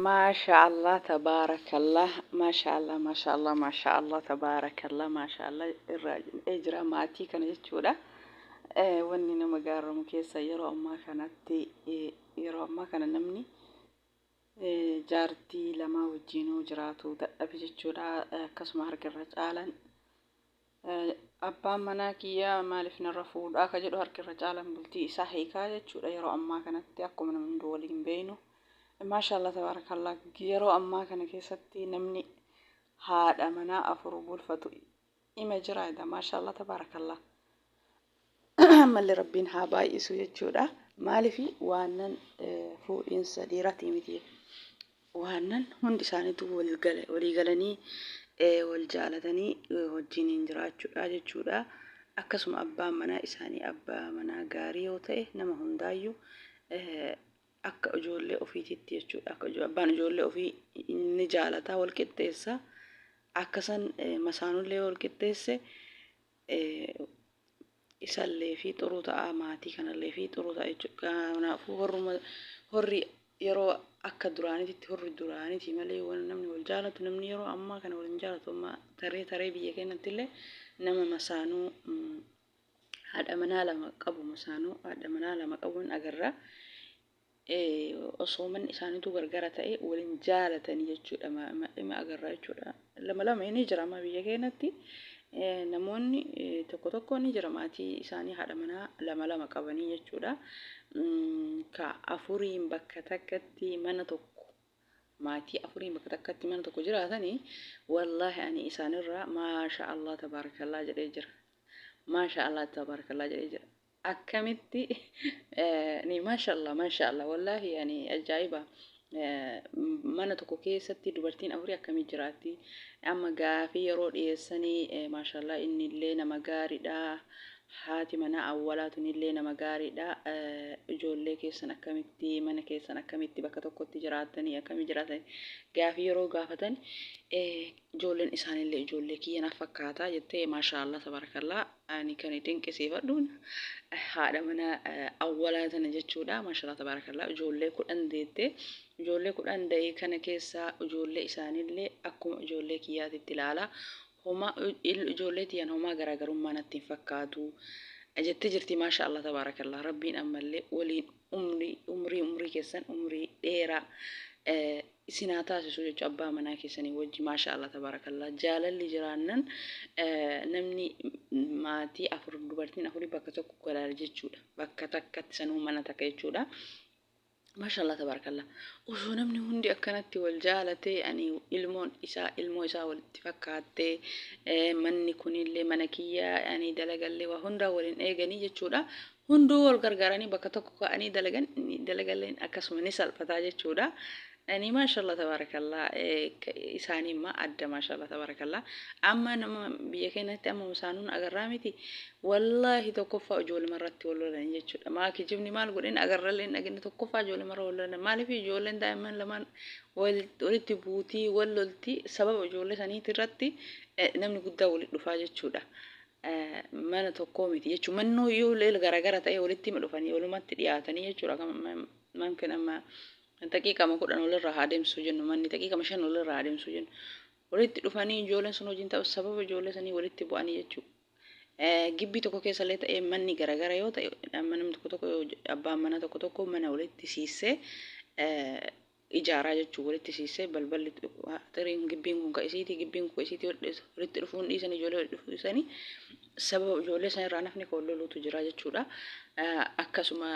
Maasha Allah tabaarakallah Maasha Allah Maasha Allah Maasha Allah tabaarakallah Maasha Allah irraa jedhee jira maatii kana jechuudha. Wanni nama gaaramu keessa yeroo ammaa kanatti yeroo ammaa kana namni jaartii lamaa wajjiinuu jiraatu dadhabe jechuudha. Akkasuma harka irra caalan Abbaan manaa kiyya maaliif narra fuudhaa ka jedhu harki irra caalan bultii isaa hiikaa jechuudha yeroo ammaa kanatti akkuma namni hunduu waliin beeynu. Maashaallah tabaarakallah yeroo ammaa kana keessatti namni haadha manaa afur bulfatu ima jira jedha maashaallah tabaarakallah. Ammallee rabbiin haa baay'isu jechuudha. Maaliif waannan fuudhiinsa dhiiratii miti. Waannan hundi isaaniitu walii galanii wal jaalatanii wajjiniin jiraachuudha jechuudha. Akkasuma abbaan manaa isaanii abbaa manaa gaarii yoo ta'e nama hundaayyuu akka ijoollee ofiititti jechuudha. Akka abbaan ijoollee ofii ni jaalata wal qixxeessa. Akkasan masaanullee wal qixxeesse isallee fi xuruu ta'a maatii kanallee fi xuruu ta'a jechuudha. Kanaafuu horruma horri yeroo akka duraaniitti horri duraaniiti malee waan namni wal jaalatu namni yeroo ammaa kana wal hin jaalatu amma taree taree biyya keenyatti illee nama masaanuu haadha manaa lama qabu masaanuu haadha manaa lama qabuun agarra. Osoo manni isaaniituu gargara ta'e waliin jaalatanii jechuudha ima agarra jechuudha. Lama lama ni jira amma biyya keenyatti namoonni tokko tokko ni jira maatii isaanii haadha manaa lama lama qabanii jechuudha. Ka afuriin bakka takkatti mana tokko maatii afuriin bakka takkatti mana tokko jiraatanii wallaahi ani isaanirraa maasha Allah tabaarakallaa jedhee jira. Maasha Allah tabaarakallaa jedhee jira. Akkamitti ni maashaallah maashaallah wallaahi ani ajaa'iba mana tokko keessatti dubartiin afurii akkamii jiraatti amma gaafii yeroo dhiyeessanii maashaallah inni illee nama gaariidha haati manaa awwalaa tunillee nama gaariidha ijoollee keessan akkamitti mana keessan akkamitti bakka tokkotti jiraattanii akkamii jiraatanii gaafii yeroo gaafatan ijoolleen isaanillee ijoollee kiyya naaf fakkaata jettee maashaallah tabarakallah Ani kan dinqisiifadhuun haadha mana awwalaa tana jechuudha. Maashaallah tabaarakallah ijoollee 10 deette. Ijoollee 10 da'ee kana keessaa ijoollee isaaniillee akkuma ijoollee kiyyaatitti ilaala. Homaa ijoollee tiyyaan homaa garaagarummaa natti hin fakkaatu jettee jirti. Maashaallah tabaarakallah rabbiin ammallee waliin umrii umrii umrii keessan umrii dheeraa isin haa taasisu jechuudha abbaa manaa keessanii wajji maasha Allah tabaarakallaa jaalalli jiraannan namni maatii afur dubartiin afurii bakka tokko galaala jechuudha bakka takkatti sanuu mana takka jechuudha. Maasha Allah tabaarakallaa osoo namni hundi akkanatti wal jaalatee ani ilmoon isaa ilmoo isaa walitti fakkaattee manni kunillee mana kiyya ani dalagallee waa hundaa waliin eeganii jechuudha. Hunduu wal gargaaranii bakka tokko ka'anii dalagan dalagalleen akkasuma ni salphataa jechuudha. Ani maashallah tabarakallah isaanii imma adda maashallah tabarakallah. Amma nama biyya keenyatti amma masaanuun agarraa miti. Wallaahi tokkoffaa ijoolluma irratti wal lolan jechuudha. Maa kijibni maal godhin agarrallee hin dhageenye tokkoffaa ijoolluma irra wal lolan. Maaliif ijoolleen daa'imman lamaan walitti buutii wal lolti sababa ijoollee saniiti irratti namni guddaa walitti dhufaa jechuudha. Mana tokkoo miti jechuudha. Mannoo yoo illee garagara ta'e walitti hima dhufanii walumatti dhiyaatanii jechuudha. Mumkin amma daqiiqama 10 walirraa haa deemsisu jennu manni daqiiqama 5 walirraa haa deemsisu jennu. Walitti dhufanii ijoolleen sun hojiin ta'u sababa ijoollee sanii walitti bu'anii jechuudha. Gibbii tokko keessa illee ta'ee manni garagara yoo ta'e amma namni tokko tokko abbaan mana tokko tokko mana walitti siissee ijaaraa jechuun walitti siissee balballi xiriin gibbiin kun ka isiiti gibbiin kun ka isiiti walitti dhufuun dhiisan ijoollee walitti dhufuu dhiisanii sababa ijoollee san irraa nafni kan loluutu jira jechuudha. Akkasuma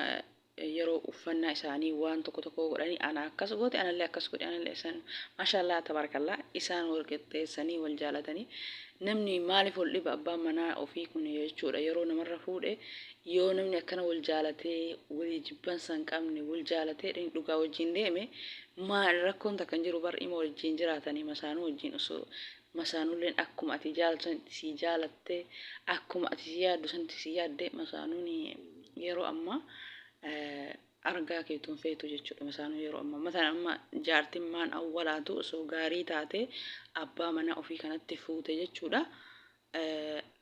yeroo uffannaa isaanii waan tokko tokko godhanii ana akkas goote anallee akkas godhe anallee isaan maashaallah tabarakallah isaan wal qixxeessanii wal jaalatanii namni maaliif wal dhiba abbaan manaa ofii kun jechuudha yeroo namarra fuudhe Yoo namni akkana wal jaalatee walii jibbansa hin qabne wal jaalatee dhugaa wajjiin deeme maal rakkoon takka hin jiru bar ima wajjiin jiraatanii masaanuu wajjiin osoo masaanulleen akkuma ati jaalatu sanitti sii jaalatte akkuma ati sii yaaddu sanitti sii yaadde masaanuun yeroo ammaa argaa keetu hin feetu jechuudha masaanuu yeroo ammaa mataan amma jaartin maan awwalaatu osoo gaarii taate abbaa manaa ofii kanatti fuute jechuudha.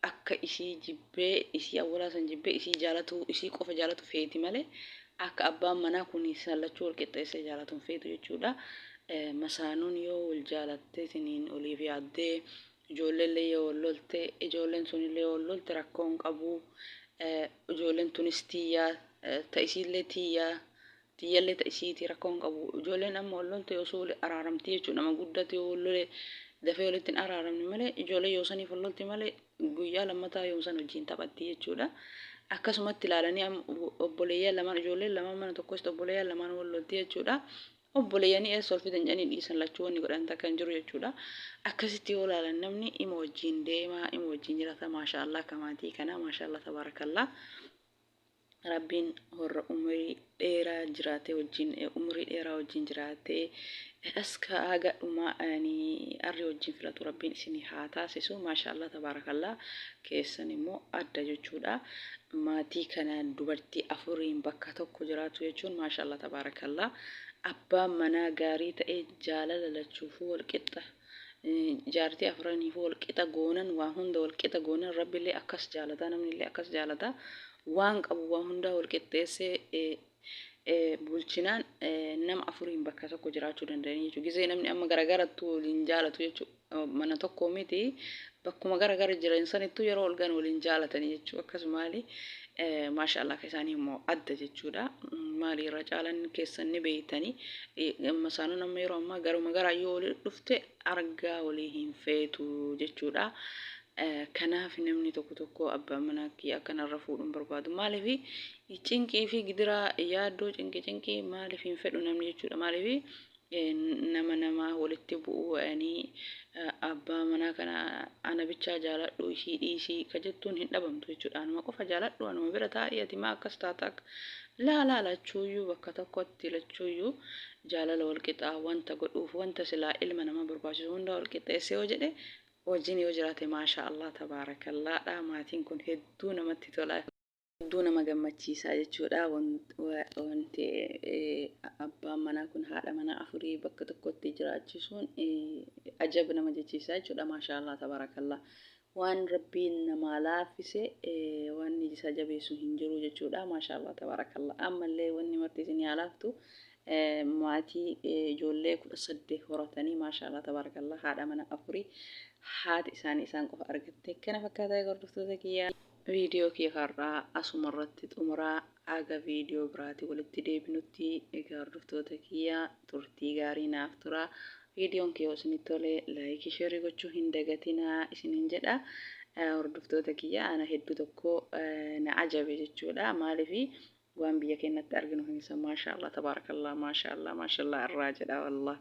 Akka isii jibbee isii awwalaa san jibbee isii jaalatuu isii qofa jaalatu feeti malee akka abbaan manaa kun isaan lachuu wal qixxeessee jaalatu hin feetu jechuudha. Masaanuun yoo wal jaalatteetiniin oliif yaaddee ijoolleellee yoo wal lolte ijoolleen sunillee yoo wal lolte rakkoo hin qabu. Ijoolleen tunis tiyyaa ta isiillee tiyyaa tiyyallee ta isiiti rakkoo hin qabu. Ijoolleen amma wal lolte osoo wali araaramti jechuudha. Nama guddatu yoo wal lole dafee walitti hin araaramne malee ijoollee yoo saniif wal lolti malee guyyaa lammataa yoo san wajjin taphatti jechuudha. Akkasumatti ilaalanii obboleeyyan lamaan ijoolleen lamaan mana tokkos obboleeyyan lamaan wal lolti jechuudha. Obboleeyyanii eessa ol fidan jedhanii dhiisan lachuu wanni godhan takka hin jiru jechuudha. Akkasitti yoo ilaalan namni ima wajjin deema ima wajjin jiraata maashaallah akka maatii kanaa maashaallah tabaarakallaa. Rabbiin warra umrii dheeraa jiraatee wajjin umrii dheeraa wajjin jiraatee aska haga dhumaa arri wajjin filatu Rabbiin isinii haa taasisu. Maashaallah tabaarakallaa keessan immoo adda jechuudha. Maatii kana dubartii afuriin bakka tokko jiraatu jechuun maashaallah tabaarakallaa. Abbaan manaa gaarii ta'e jaalala lachuufuu wal qixxa jaartii afraniifuu wal qixa goonan waa hunda wal qixa goonan Rabbillee akkas jaalata namnillee akkas jaalata waan qabu waa hundaa wal qixxeessee bulchinaan nama afuriin bakka tokko jiraachuu danda'anii jechuudha. Gizee namni amma garagarattuu waliin jaalatu jechuudha. Mana tokko miti bakkuma garagara jiran sanittuu yeroo ol gan waliin jaalatanii jechuudha. Akkasumaali maashaallah akka isaanii immoo adda jechuudha. Maali irra caalan keessan ni beeytanii. Masaanuun amma yeroo ammaa garuma garaa yoo walii dhufte argaa walii hin feetu jechuudha. Kanaaf namni tokko tokko abbaa manaa kiyya akkanarra fuudhuun barbaadu. Maaliif cinqii fi gidiraa yaaddoo cinqii cinqii maaliif hin fedhu namni jechuudha. Maaliif nama namaa walitti bu'uu wayanii abbaa manaa kana ana bichaa jaaladhu ishii dhiisii ka jettuun hin dhabamtu jechuudha. Anuma qofa jaaladhu anuma bira taa'ii ati maa akkas taata akka laa laa lachuuyyuu bakka tokkotti lachuuyyuu jaalala wal qixaa wanta godhuuf wanta silaa ilma namaa barbaachisu hunda wal qixxeessee yoo jedhe wajjin yoo jiraate maashaa Allah tabaarakallaadha maatiin kun hedduu namatti tola. Hedduu nama gammachiisaa jechuudha. Wanti abbaan manaa kun haadha manaa afurii bakka tokkotti jiraachisuun ajab nama jechiisaa jechuudha. Maashaa Allah tabaarakallah. Waan rabbiin namaa laaffise wanni isa jabeessu hin jiru jechuudha. Maashaa Allah tabaarakallah. Ammallee wanni marti isin haa laaftu. Maatii ijoollee 18 horatanii maashaa Allah tabaarakallah haadha mana afurii haati isaanii isaan qofa argatte. Kana fakkaataa hordoftoota kiyyaa. Viidiyoo kiyya har'aa asuma irratti xumuraa haga viidiyoo biraati walitti deebinutti egaa hordoftoota kiyya turtii gaarii naaf tura. Viidiyoon kiyya yoo isinitti tole laayikii sheerii gochuu hin dagatinaa isiniin jedha. Hordoftoota kiyya ana hedduu tokko na ajabe jechuudha. Maaliif waan biyya keenyatti arginu keessa maashaallah tabaarakallah maashaallah maashaallah irraa jedha wallah.